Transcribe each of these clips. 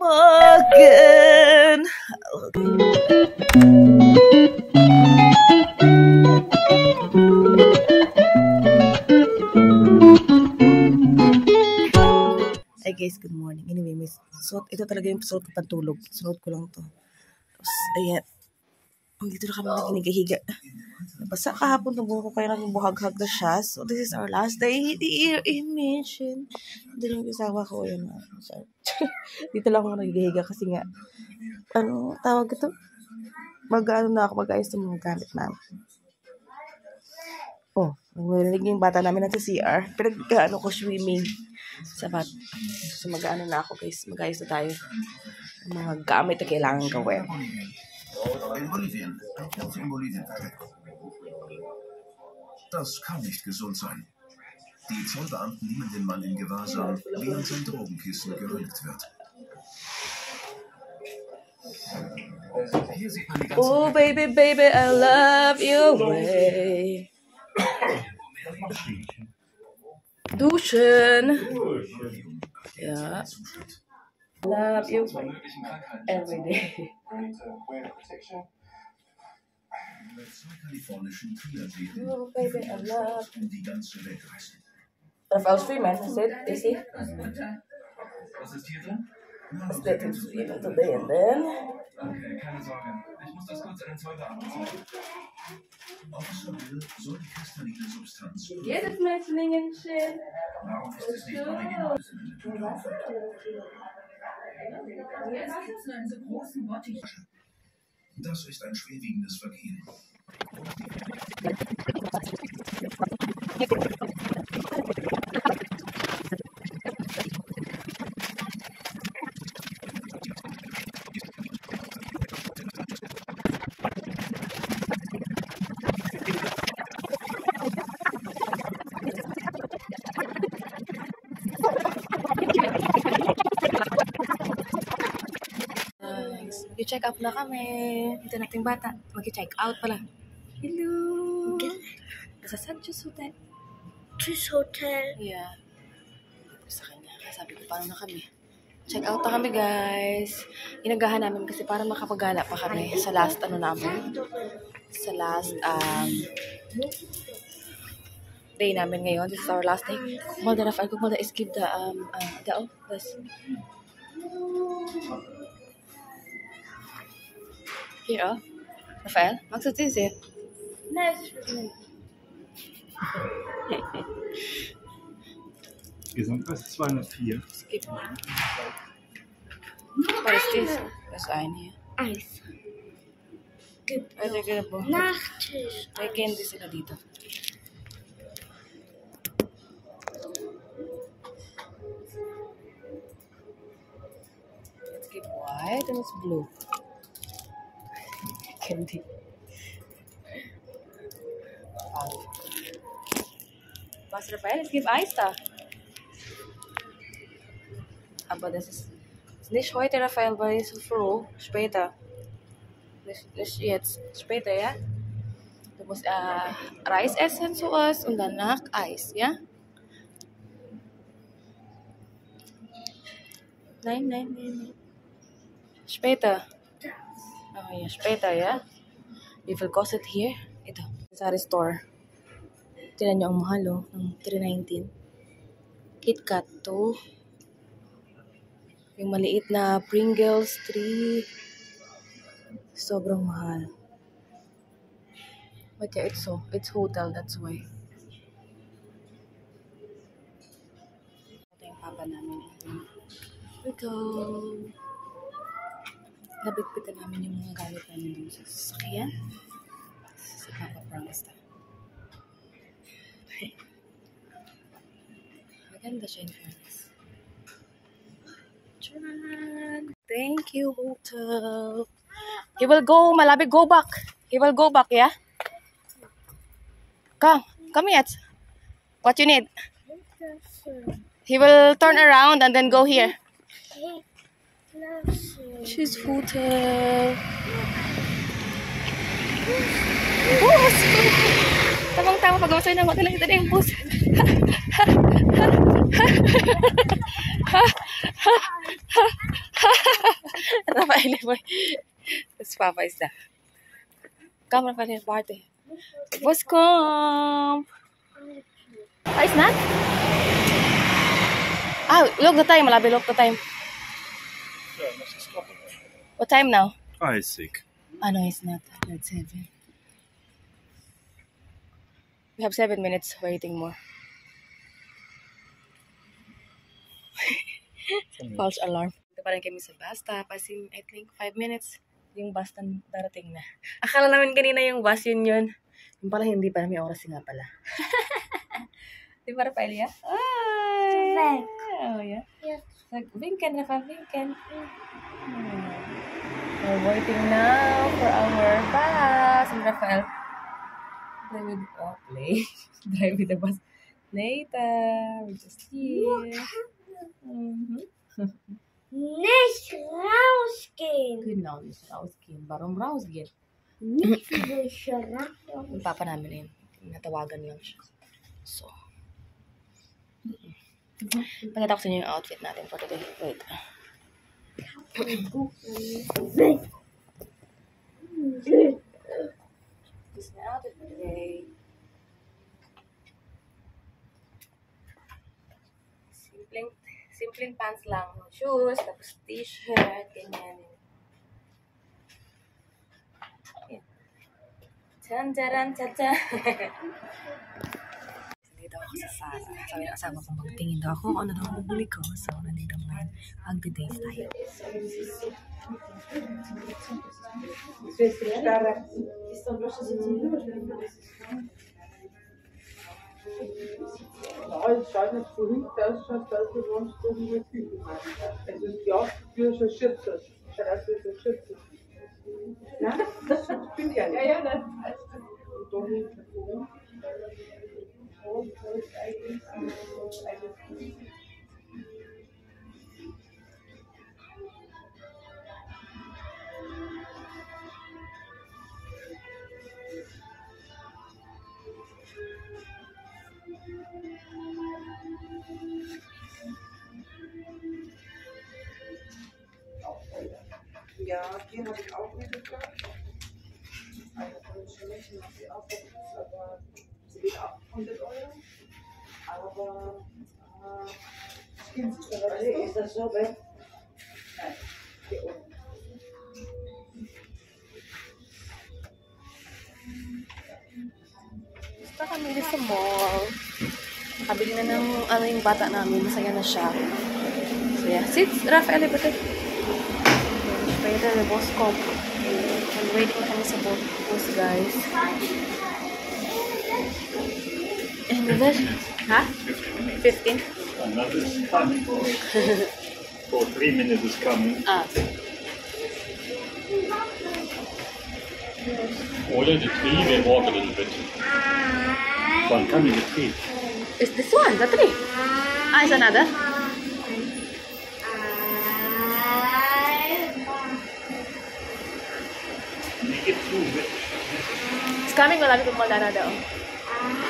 again. Hi guys, good morning. Anyway, ito talaga yung suot ko pantulog. Suot ko lang to. Tapos, ayan. Dito na kami naghihiga. Basta kahapon nabuko kayo namin buhag-hag na siya. So, this is our last day here in Mission. Hindi yung isawa ko. Yun. Dito lang ako naghihiga kasi nga, tawag ito? Mag-ayos ng mga gamit namin. Oh, narinig yung bata namin na sa CR. Pinag-ano ko swimming. Sabat. So, mag-ano na ako guys. Mag-ayos na tayo. Mga gamit na kailangan gawin. In Bolivien. In Bolivien. Das kann nicht gesund sein. Die Zollbeamten nehmen den Mann in Gewahrsam, während sein Drogenkissen geröntgt wird. Hier sieht man die ganze Oh, baby, baby, I love your way. Duschen. Ja. Love you every day. Mit zwei kalifornischen Triathleten Oh, baby, I love um die ganze Welt reisen. Rafael Freeman, is he? Was ist hier drin? Let's get him swimming today and then. Okay, keine Sorge. Ich muss das kurz an den Zollbeamten zeigen. Officer Bill soll die kristalline Substanz Jedes Menschenchen. Warum ist es nicht original in eine Tüte aufhört? Es gibt nur einen so großen Bottich. Das ist ein schwerwiegendes Vergehen. Mag-check out na kami. Ito nating bata. Mag-check out pala. Hello! Sa Sanchez Hotel. Tschüss Hotel. Yeah. Sa kanya. Sabi ko, paano na kami? Check out na kami, guys. Inagahan namin kasi para makapagala pa kami sa last namin. Sa last day namin ngayon. This is our last day. Kumalda na, kumalda is give the Here, oh. Rafael, magst du das sehen? Nein. Gesamtpreis 204. Skip me. What is this? Das eine hier. Eis. Gibt Pwede ka na po. Nachtisch. May candy sila dito. Let's give white and it's blue. Candy. Was, Rafael? Es gibt Eis da. Aber das ist nicht heute, Rafael, weil es so früh. Später. Nicht jetzt. Später, ja? Du musst Reis essen zuerst und danach Eis, ja? Nein. Später. Oh, yeah, später, yeah? Wie viel kostet here? Ito. Sa store. Tignan nyo ang mahal, oh. Ng $3.19. KitKat 2. Yung maliit na Pringles 3. Sobrang mahal. But yeah, it's hotel, that's why. Ito yung papa namin. We go. Nabitbitan namin yung mga gamit namin dun sa sasakyan. Sa Papa Prangsta. Maganda siya in fairness. Charan! Thank you, hotel. He will go, Malabi, go back. He will go back, yeah? Come yet. What you need? He will turn around and then go here. She's hotel. Bus! Tamang-tama pag masaya ng hotel, kita na yung bus. Rafael boy. This Papa is there. Come, Rafael, party. What's come? Oh, it's not? Ah, look the time. Malabi, look the time. What time now? Isaac. Oh, no, it's not. It's 7. We have 7 minutes waiting more. False alarm. Ito pa rin kami sa bus stop. As in, I think 5 minutes yung bus na darating na. Akala namin kanina yung bus yun. Yung pala hindi pa. May oras nga pala. Di ba, Rafaelia? Ay! Oh, yeah. Yes. Vinken, Rafa, Vinken. We're waiting now for our bus. And Rafael, drive with the bus later. We're just here. Nicht rausgehen. Genau, nicht rausgehen. Warum rausgehen? Nicht sicher rausgehen. Yung papa namin yun. Natawagan lang siya. So. Pagkita ko sa inyo yung outfit natin for today. Wait. This is my outfit for today. Simpleng pants lang. Shoes, tapos t-shirt, ganyan. Tan-taran-tata. Nandito ako sa Sara. Sabi ng asawa ko, magtingin daw ako kung ano daw ang bubuli ko. So, nandito ngayon. Mag-days tayo. Ja, es schaut nicht so hinten aus, schaut aus, wie wenn es oben mit Küche machen. Also, ja, für so Schütze. Schaut aus wie so Schütze. Nein, das bin ich ja nicht. Ja, nein. Und da hinten oben. Und da ist eigentlich ja, die habe ich auch mitgebracht. Eine von Schnecken habe ich auch gekauft, aber sie geht auch 100 Euro. Aber ist das so weg? Nein, hier oben. Basta kami sa mall. Nakabili na ng yung bata namin. Masaya na siya. So yeah. Sit, Rafael, ito. Pwede na boss ko. I'm waiting na kami sa boss, guys. And then, ha? 15? Another is coming. For 3 minutes is coming. Ah. Oder the tree will walk a little bit. One coming the tree. Is this one? The 3? Ah, is another? Make it 2 bit. It's coming. Malapit kong another.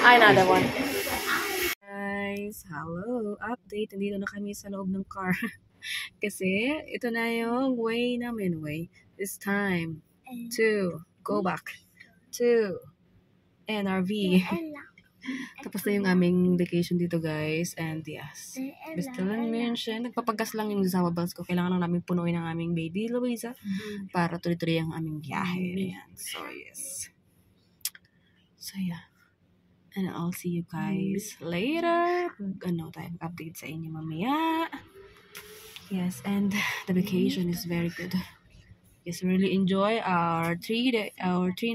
Ah, another one. Guys, hello. Update. Nandito na kami sa loob ng car. Kasi, ito na yung way namin. It's time to go back to NRV. Tapos na yung aming vacation dito, guys. And yes, basta lang mention. Nagpapagas lang yung sa bus ko. Kailangan lang namin punuin ang aming baby Luisa para tuloy-tuloy ang aming biyahe. Ayan. So, yes. So, yeah. And I'll see you guys later. Tayo update sa inyo mamaya. Yes, and the vacation is very good. Yes, really enjoy our 3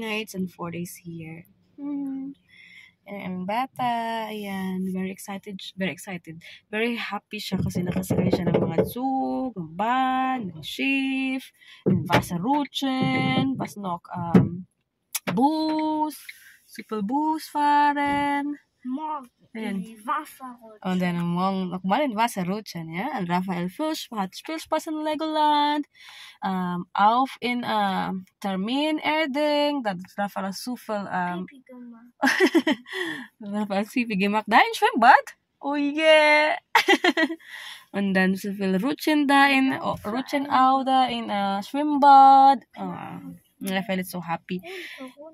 nights and 4 days here. And bata, ayan, very excited. Very happy siya kasi nakasakay siya ng mga Zug, ng van, ng Schiff, ng Wasserrutschen, was noch, Bus, Superbus fahren. Ayan. Und dann morgen nochmal in Wasserrutschen, ja. Und Rafael Fisch hat Spielspaß in Legoland. Auf in Termin Erding. Da hat Rafael so viel Rafael Pipi gemacht. Da im Schwimmbad. Oh yeah! And then sie will rutschen out da in a Schwimmbad. Rafael is so happy.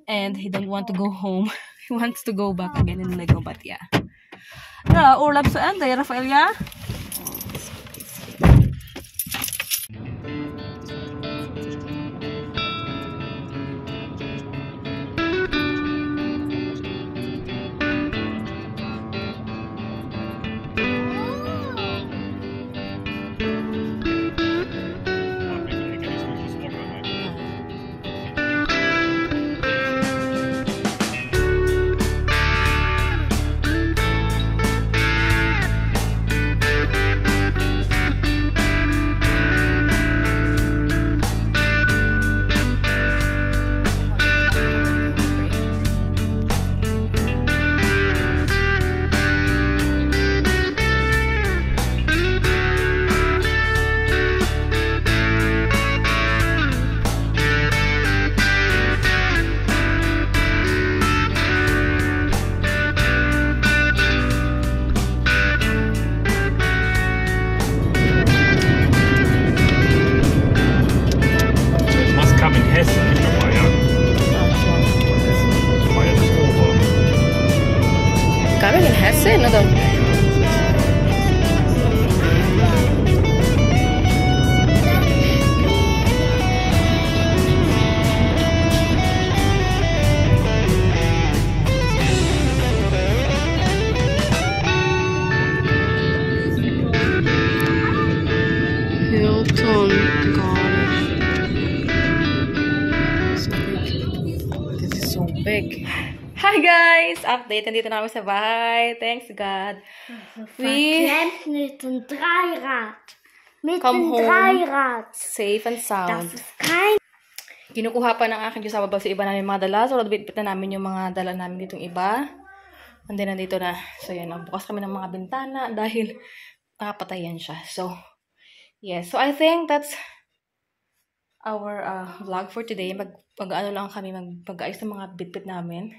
And he don't want to go home. He wants to go back again in Lego, but yeah. Urlaub zu Ende, Rafael, ja? Kami in Hessen, oder? Hilton Garden. So big. This is so big. Hi guys! Update. Nandito na kami sa bahay. Thanks God. Verklemmt mit dem Dreirad. Mit Come dem home. Dreirad. Safe and sound. Das ist kein... Kinukuha pa ng aking Diyos sa babaw sa iba namin mga dala. So, bitbit na namin yung mga dala namin ditong iba. And then, nandito na. So, yan. Bukas kami ng mga bintana dahil nakapatayan siya. So, yes. So, I think that's our vlog for today. Mag-ano lang kami, mag-ayos ng mga bitbit namin.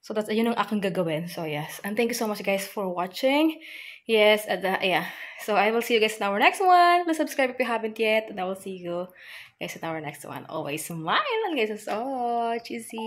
So, that's, yun ang aking gagawin. So, yes. And thank you so much, guys, for watching. Yes, and yeah. So, I will see you guys in our next one. Please subscribe if you haven't yet. And I will see you guys in our next one. Always smile. And guys, oh, cheesy.